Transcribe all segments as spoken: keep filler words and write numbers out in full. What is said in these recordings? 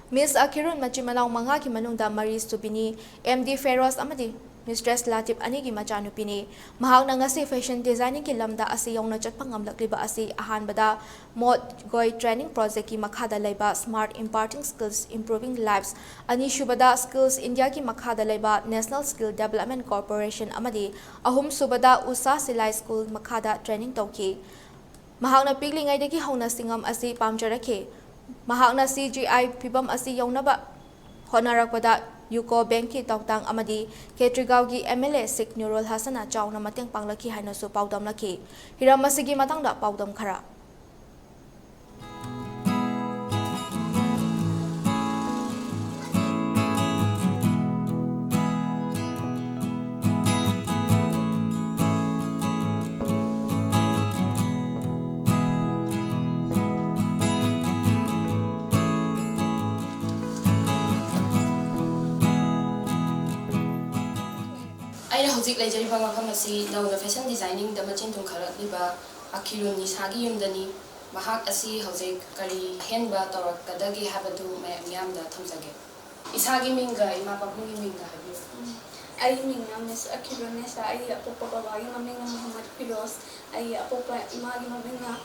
Miss ꯑꯈꯤꯔꯨꯟ ꯃꯆꯤꯟ ꯃꯅꯥꯎ ꯃꯉꯥꯒꯤ ꯃꯅꯨꯡꯗ ꯃꯔꯤ ꯁꯨꯕꯤꯅꯤ, ꯑꯦꯝ ꯗꯤ ꯐꯦꯔꯣꯖ ꯑꯃꯗꯤ Mistress ꯂꯥꯇꯤꯞ ꯑꯅꯤꯒꯤ ꯃꯆꯥꯅꯨꯄꯤꯅꯤ꯫ ꯃꯍꯥꯛꯅ ꯉꯁꯤ fashion designingꯒꯤ ꯂꯝꯗ ꯑꯁꯤ ꯌꯧꯅ ꯆꯠꯄ ꯉꯝꯂꯛꯂꯤꯕ ꯑꯁꯤ ꯑꯍꯥꯟꯕꯗ ꯃꯣꯠ ꯒꯣꯏ training projectꯀꯤ ꯃꯈꯥꯗ ꯂꯩꯕ Smart Imparting Skills Improving Lives, ꯑꯅꯤꯁꯨꯕꯗ Skills Indiaꯒꯤ ꯃꯈꯥꯗ ꯂꯩꯕ National Skill Development Corporation ꯑꯃꯗꯤ ꯑꯍꯨꯝꯁꯨꯕꯗ ꯎꯁꯥ ꯁꯤꯂꯥꯏ ꯁ꯭ꯀꯨꯜ ꯃꯈꯥꯗ training ꯇꯧꯈꯤ꯫ ꯃꯍꯥꯛꯅ ꯄꯤꯛꯂꯤꯉꯩꯗꯒꯤ ꯍꯧꯅ ꯁꯤꯡꯉꯝ ꯑꯁꯤ ꯄꯥꯝꯖꯔꯛꯈꯤ꯫ ꯃꯍꯥꯛꯅ C G I ꯐꯤꯚꯝ ꯑꯁꯤ ꯌꯧꯅꯕ ꯍꯣꯠꯅꯔꯛꯄꯗ ꯌꯨꯀꯣ ꯕꯦꯡꯛꯀꯤ ꯊꯧꯗꯥꯡ ꯑꯃꯗꯤ ꯈꯦꯇ꯭ꯔꯤꯒꯥꯎꯒꯤ M L A ꯁꯤꯈ ꯅꯨꯔꯨꯜ ꯍꯁꯟꯅ ꯆꯥꯎꯅ ꯃꯇꯦꯡ ꯄꯥꯡꯂꯛꯈꯤ ꯍꯥꯏꯅꯁꯨ ꯄꯥꯎꯗꯝꯂꯛꯈꯤ꯫ ꯍꯤꯔꯝ ꯑꯁꯤꯒꯤ ꯃꯇꯥꯡꯗ ꯄꯥꯎꯗꯝ ꯈꯔ꯫ ꯑꯩꯅ ꯍꯧꯖꯤꯛ ꯂꯩꯖꯔꯤꯕ ꯃꯐꯝ ꯑꯁꯤ ꯅꯧꯅ fashion designingꯗ ꯃꯆꯤꯟ ꯇꯨꯝꯈꯠꯂꯛꯂꯤꯕ ꯑꯈꯤꯔꯨꯟ ꯅꯤꯁꯥꯒꯤ ꯌꯨꯝꯗꯅꯤ꯫ ꯃꯍꯥꯛ ꯑꯁꯤ ꯍꯧꯖꯤꯛ ꯀꯔꯤ ꯑꯍꯦꯟꯕ ꯇꯧꯔꯛꯀꯗꯒꯦ ꯍꯥꯏꯕꯗꯨ ꯃꯌꯥꯝ ꯃꯤꯌꯥꯝꯗ ꯊꯝꯖꯒꯦ꯫ ꯏꯁꯥꯒꯤ ꯃꯤꯡꯒ ꯏꯃꯥ ꯄꯥꯕꯨꯡꯒꯤ ꯃꯤꯡꯒ ꯍꯥꯏꯕꯤꯌꯨ꯫ ꯎꯝ, ꯑꯩꯒꯤ ꯃꯤꯡꯅ ꯃꯤꯁ ꯑꯈꯤꯔꯨꯟ ꯅꯤꯁꯥ, ꯑꯩꯒꯤ ꯑꯄꯣꯛꯄ ꯕꯕꯥꯒꯤ ꯃꯃꯤꯡꯅ ꯃꯨꯍꯝꯃꯗ ꯐꯤꯔꯣꯖ, ꯑꯩꯒꯤ ꯑꯄꯣꯛꯄ ꯏꯃꯥꯒꯤ ꯃꯃꯤꯡꯅ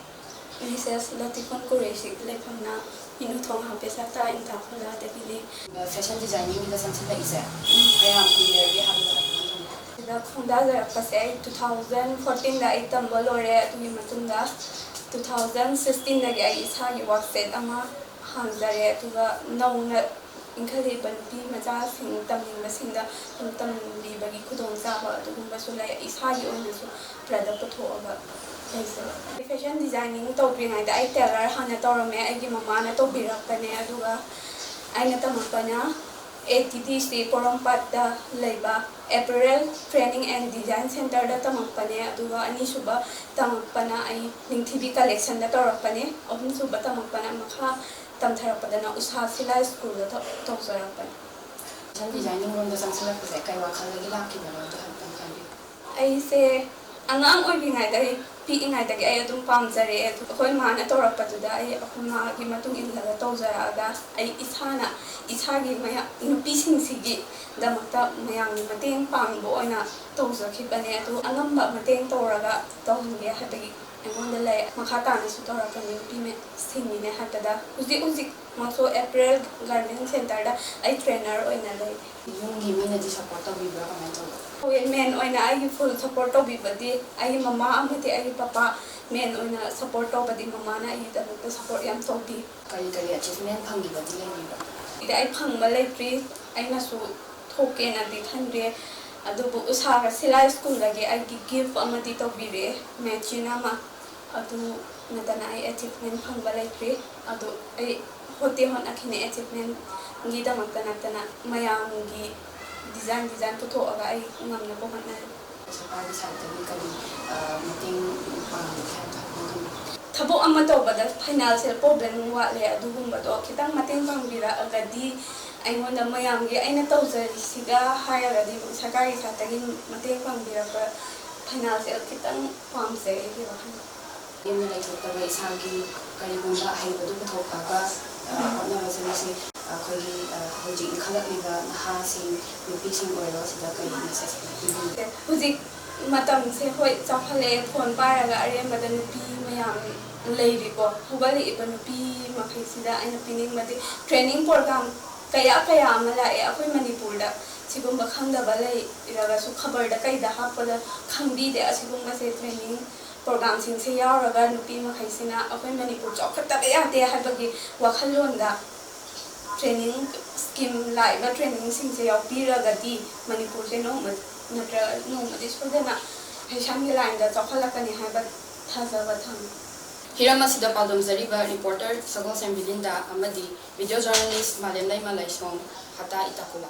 ꯃꯤꯁꯦꯁ ꯂꯇꯤꯐꯨꯟ ꯀꯨꯔꯦꯁꯤ, ꯂꯩꯐꯝꯅ ꯏꯅꯨꯊꯣꯡ ꯍꯥꯄꯦꯁꯥꯇꯥ, ꯏꯝꯐꯥꯜ ꯈꯨꯜꯂꯥꯗꯒꯤꯅꯤ꯫ Fashion designingꯒꯤꯗ ꯆꯪꯁꯤꯜꯂꯛꯏꯁꯦ ꯀꯌꯥꯝ ꯀꯨꯏꯔꯒꯦ ꯍꯥꯏꯕꯗꯣ ꯍꯥꯏꯕꯤꯌꯨ꯫ ꯁꯤꯗ ꯈꯣꯡꯗꯥꯖꯔꯛꯄꯁꯦ ꯑꯩ two thousand fourteenꯗ ꯑꯩ ꯇꯝꯕ ꯂꯣꯏꯔꯦ꯫ ꯑꯗꯨꯒꯤ ꯃꯇꯨꯡꯗ two thousand sixteenꯗꯒꯤ ꯑꯩ ꯏꯁꯥꯒꯤ ꯋꯥꯛꯁꯦꯠ ꯑꯃ ꯍꯥꯡꯖꯔꯦ꯫ ꯑꯗꯨꯒ ꯅꯧꯅ ꯏꯟꯈꯠꯂꯛꯏꯕ ꯅꯨꯄꯤ ꯃꯆꯥꯁꯤꯡ ꯇꯝꯅꯤꯡꯕꯁꯤꯡꯗ ꯑꯗꯨꯝ ꯇꯝꯕꯤꯕꯒꯤ ꯈꯨꯗꯣꯡꯆꯥꯕ ꯑꯗꯨꯒꯨꯝꯕꯁꯨ ꯂꯩ꯫ ꯏꯁꯥꯒꯤ ꯑꯣꯏꯅꯁꯨ product ꯄꯨꯊꯣꯛꯑꯒ ꯂꯩꯖꯩ꯫ Fashion designing ꯇꯧꯗ꯭ꯔꯤꯉꯩꯗ ꯑꯩ tailor ꯍꯥꯟꯅ ꯇꯧꯔꯝꯃꯦ꯫ ꯑꯩꯒꯤ ꯃꯃꯥꯅ ꯇꯧꯕꯤꯔꯛꯄꯅꯦ꯫ ꯑꯗꯨꯒ ꯑꯩꯅ ꯇꯝꯃꯛꯄꯅ A T D C ꯄꯣꯔꯣꯝꯄꯥꯠꯇ ꯂꯩꯕ Apparel Training and Design Centreꯗ ꯇꯝꯃꯛꯄꯅꯦ꯫ ꯑꯗꯨꯒ ꯑꯅꯤꯁꯨꯕ ꯇꯝꯃꯛꯄꯅ ꯑꯩ ꯅꯤꯡꯊꯤꯕꯤ collectionꯗ ꯇꯧꯔꯛꯄꯅꯦ꯫ ꯑꯍꯨꯝꯁꯨꯕ ꯇꯝꯃꯛꯄꯅ ꯃꯈꯥ ꯇꯝꯊꯔꯛꯄꯗꯅ ꯎꯁꯥ ꯁꯤꯂꯥꯏ ꯁ꯭ꯀꯨꯜꯗ ꯇꯧ-, ꯇꯧꯖꯔꯛꯄꯅꯦ꯫ Fashion designingꯔꯣꯝꯗ ꯆꯪꯁꯤꯜꯂꯛꯄꯁꯦ ꯀꯩ ꯋꯥꯈꯜꯗꯒꯤ ꯂꯥꯛꯈꯤꯕꯅꯣ ꯑꯗꯨ ꯍꯥꯏꯐꯦꯠꯇꯪ ꯍꯥꯏꯕꯤꯌꯨ꯫ ꯑꯩꯁꯦ ꯑꯉꯥꯡ ꯑꯣꯏꯔꯤꯉꯩꯗ ꯑꯩ ꯄꯤꯛꯏꯉꯩꯗꯒꯤ ꯑꯩ ꯑꯗꯨꯝ ꯄꯥꯝꯖꯔꯛꯑꯦ꯫ ꯑꯩꯈꯣꯏ ꯃꯥꯅ ꯇꯧꯔꯛꯄꯗꯨꯗ ꯑꯩ ꯑꯩꯈꯣꯏ ꯃꯥꯒꯤ ꯃꯇꯨꯡ ꯏꯜꯂꯒ ꯇꯧꯖꯔꯛꯑꯒ ꯑꯩ ꯏꯁꯥꯅ ꯏꯁꯥꯒꯤ ꯃꯌꯥꯝ ꯅꯨꯄꯤꯁꯤꯡꯁꯤꯒꯤꯗꯃꯛꯇ ꯃꯌꯥꯝꯒꯤ ꯃꯇꯦꯡ ꯄꯥꯡꯕ ꯑꯣꯏꯅ ꯇꯧꯖꯈꯤꯕꯅꯦ꯫ ꯑꯗꯨ ꯑꯉꯝꯕ ꯃꯇꯦꯡ ꯇꯧꯔꯒ ꯇꯧꯍꯟꯒꯦ ꯍꯥꯏꯕꯒꯤ ꯑꯩꯉꯣꯟꯗ ꯂꯩ꯫ ꯃꯈꯥ ꯇꯥꯅꯁꯨ ꯇꯧꯔꯛꯀꯅꯤ ꯅꯨꯄꯤ ꯃ-, ꯁꯤꯡꯒꯤꯅꯦ ꯍꯥꯏꯕꯗ꯫ ꯍꯧꯖꯤꯛ ꯍꯧꯖꯤꯛꯃꯛꯁꯨ ꯑꯦꯄ꯭ꯔꯤꯜ ꯒꯥꯔꯃꯦꯟ ꯁꯦꯟꯇꯔꯗ ꯑꯩ ꯇ꯭ꯔꯦꯅꯔ ꯑꯣꯏꯅ ꯂꯩ꯫ ꯌꯨꯝꯒꯤ ꯃꯤꯅꯗꯤ ꯁꯞꯄꯣꯔꯠ ꯇꯧꯕꯤꯕ꯭ꯔꯥ, ꯀꯃꯥꯏꯅ ꯇꯧꯒꯦ? ꯍꯣꯏ, ꯃꯦꯟ ꯑꯣꯏꯅ ꯑꯩꯒꯤ ꯐꯨꯜ ꯁꯞꯄꯣꯔꯠ ꯇꯧꯕꯤꯕꯗꯤ ꯑꯩꯒꯤ ꯃꯃꯥ ꯑꯃꯗꯤ ꯑꯩꯒꯤ ꯄꯄꯥ꯫ ꯃꯦꯟ ꯑꯣꯏꯅ ꯁꯞꯄꯣꯔꯠ ꯇꯧꯕꯗꯤ ꯃꯃꯥꯅ ꯑꯩꯒꯤꯗꯃꯛꯇ ꯁꯞꯄꯣꯔꯠ ꯌꯥꯝ ꯇꯧꯕꯤ꯫ ꯀꯔꯤ ꯀꯔꯤ ꯑꯦꯆꯤꯚꯃꯦꯟ ꯐꯪꯈꯤꯕꯗꯤ ꯂꯩꯕꯤꯕ꯭ꯔꯥ? ꯁꯤꯗꯤ ꯑꯩ ꯐꯪꯕ ꯂꯩꯇ꯭ꯔꯤ꯫ ꯑꯩꯅꯁꯨ ꯊꯣꯛꯀꯦꯅꯗꯤ ꯈꯟꯗꯦ꯫ ꯑꯗꯨꯕꯨ ꯎꯁꯥꯒ ꯁꯤꯂꯥꯏ ꯁ꯭ꯀꯨꯜꯗꯒꯤ ꯑꯩꯒꯤ ꯒꯤꯐ ꯑꯃꯗꯤ ꯇꯧꯕꯤꯔꯛꯑꯦ, ꯃꯦꯆꯤꯟ ꯑꯃ꯫ ꯑꯗꯨ ꯅꯠꯇꯅ ꯑꯩ ꯑꯦꯆꯤꯚꯃꯦꯟ ꯐꯪꯕ ꯂꯩꯇ꯭ꯔꯤ꯫ ꯑꯗꯨ ꯑꯩ ꯍꯣꯠꯇꯤ ꯍꯣꯠꯅꯈꯤꯅꯤ, ꯑꯦꯆꯤꯚꯃꯦꯟꯒꯤꯗꯃꯛꯇ ꯅꯠꯇꯅ ꯃꯌꯥꯝꯒꯤ ꯗꯤꯖꯥꯏꯟ ꯗꯤꯖꯥꯏꯟ ꯄꯨꯊꯣꯛꯑꯒ ꯑꯩ ꯉꯝꯅꯕ ꯍꯣꯠꯅꯔꯤ꯫ ꯁꯔꯀꯥꯔꯒꯤ ꯁꯥꯏꯠꯇꯒꯤ ꯀꯔꯤ, ꯑ, ꯃꯇꯦꯡ ꯄꯥꯡꯒꯦ ꯍꯥꯏꯕꯗꯣ ꯍꯥꯏꯐꯦꯠꯇꯪ ꯊꯝꯕꯤꯌꯨ꯫ ꯊꯕꯛ ꯑꯃ ꯇꯧꯕꯗ ꯐꯥꯏꯅꯥꯟꯁꯤꯌꯦꯜ ꯄ꯭ꯔꯣꯕ꯭ꯂꯦꯝ ꯋꯥꯠꯂꯦ, ꯑꯗꯨꯒꯨꯝꯕꯗꯣ ꯈꯤꯇꯪ ꯃꯇꯦꯡ ꯄꯥꯡꯕꯤꯔꯛꯑꯒꯗꯤ ꯑꯩꯉꯣꯟꯗ ꯃꯌꯥꯝꯒꯤ ꯑꯩꯅ ꯇꯧꯖꯔꯤꯁꯤꯒ ꯍꯥꯏꯔꯒꯗꯤ ꯁꯔꯀꯥꯔꯒꯤ ꯁꯥꯏꯠꯇꯒꯤ ꯃꯇꯦꯡ ꯄꯥꯡꯕꯤꯔꯛꯄ ꯐꯥꯏꯅꯥꯟꯁꯤꯌꯦꯜ ꯈꯤꯇꯪ ꯄꯥꯝꯖꯩ ꯑꯩꯒꯤ ꯋꯥꯈꯜꯗ꯫ ꯌꯨꯝꯗ ꯂꯩꯊꯣꯛꯇꯕ ꯏꯁꯥꯒꯤ ꯀꯔꯤꯒꯨꯝꯕ ꯑꯍꯩꯕꯗꯨ ꯄꯨꯊꯣꯛꯂꯒ, ꯑ, ꯍꯣꯠꯅꯕꯁꯦ ꯃꯁꯤ ꯑꯩꯈꯣꯏꯒꯤ, ꯑ, ꯍꯧꯖꯤꯛ ꯏꯟꯈꯠꯂꯛꯂꯤꯕ ꯅꯍꯥꯁꯤꯡ, ꯅꯨꯄꯤꯁꯤꯡ ꯑꯣꯏꯔꯣ, ꯁꯤꯗ ꯀꯔꯤ ꯃꯦꯁꯦꯖ ꯄꯤꯕꯤꯒꯦ? ꯍꯧꯖꯤꯛ ꯃꯇꯝꯁꯦ ꯍꯣꯏ ꯆꯥꯎꯈꯠꯂꯛꯑꯦ, ꯐꯣꯟ ꯄꯥꯏꯔꯒ ꯑꯔꯦꯝꯕꯗ ꯅꯨꯄꯤ ꯃꯌꯥꯝ ꯂꯩꯔꯤꯀꯣ꯫ ꯍꯧꯒꯠꯂꯛꯏꯕ ꯅꯨꯄꯤ ꯃꯈꯩꯁꯤꯗ ꯑꯩꯅ ꯄꯤꯅꯤꯡꯕꯗꯤ ꯇ꯭ꯔꯦꯅꯤꯡ ꯄ꯭ꯔꯣꯒ꯭ꯔꯥꯝ ꯀꯌꯥ ꯀꯌꯥ ꯑꯃ ꯂꯥꯛꯑꯦ ꯑꯩꯈꯣꯏ ꯃꯅꯤꯄꯨꯔꯗ꯫ ꯁꯤꯒꯨꯝꯕ ꯈꯪꯗꯕ ꯂꯩꯔꯒꯁꯨ ꯈꯕꯔꯗ ꯀꯩꯗ ꯍꯥꯞꯄꯗ ꯈꯪꯕꯤꯗꯦ꯫ ꯑꯁꯤꯒꯨꯝꯕꯁꯦ ꯇ꯭ꯔꯦꯅꯤꯡ ꯄ꯭ꯔꯣꯒ꯭ꯔꯥꯝꯁꯤꯡꯁꯦ ꯌꯥꯎꯔꯒ ꯅꯨꯄꯤ ꯃꯈꯩꯁꯤꯅ ꯑꯩꯈꯣꯏ ꯃꯅꯤꯄꯨꯔ ꯆꯥꯎꯈꯠꯇꯕ ꯌꯥꯗꯦ ꯍꯥꯏꯕꯒꯤ ꯋꯥꯈꯜꯂꯣꯟꯗ ꯇ꯭ꯔꯦꯅꯤꯡ ꯁ꯭ꯀꯤꯝ ꯂꯥꯛꯏꯕ ꯇ꯭ꯔꯦꯅꯤꯡꯁꯤꯡꯁꯦ ꯌꯥꯎꯕꯤꯔꯒꯗꯤ ꯃꯅꯤꯄꯨꯔꯁꯦ ꯅꯣꯡꯃ ꯅꯠꯇ꯭ꯔꯒ ꯅꯣꯡꯃꯗꯤ ꯁꯣꯏꯗꯅ ꯐꯦꯁꯟꯒꯤ ꯂꯥꯏꯟꯗ ꯆꯥꯎꯈꯠꯂꯛꯀꯅꯤ ꯍꯥꯏꯕ ꯊꯥꯖꯕ ꯊꯝꯃꯤ꯫ ꯍꯤꯔꯝ ꯑꯁꯤꯗ ꯄꯥꯎꯗꯝꯖꯔꯤꯕ ꯔꯤꯄꯣꯔꯇꯔ ꯁꯒꯣꯜꯁꯦꯝ ꯕꯤꯂꯤꯟꯗꯥ ꯑꯃꯗꯤ ꯚꯤꯗꯤꯑꯣ ꯖꯔꯅꯦꯂꯤꯁ ꯃꯥꯂꯦꯝꯂꯩꯃ ꯂꯥꯏꯁꯣꯝ, ꯍꯇꯥ ꯏꯇꯥꯀꯨꯂꯥ꯫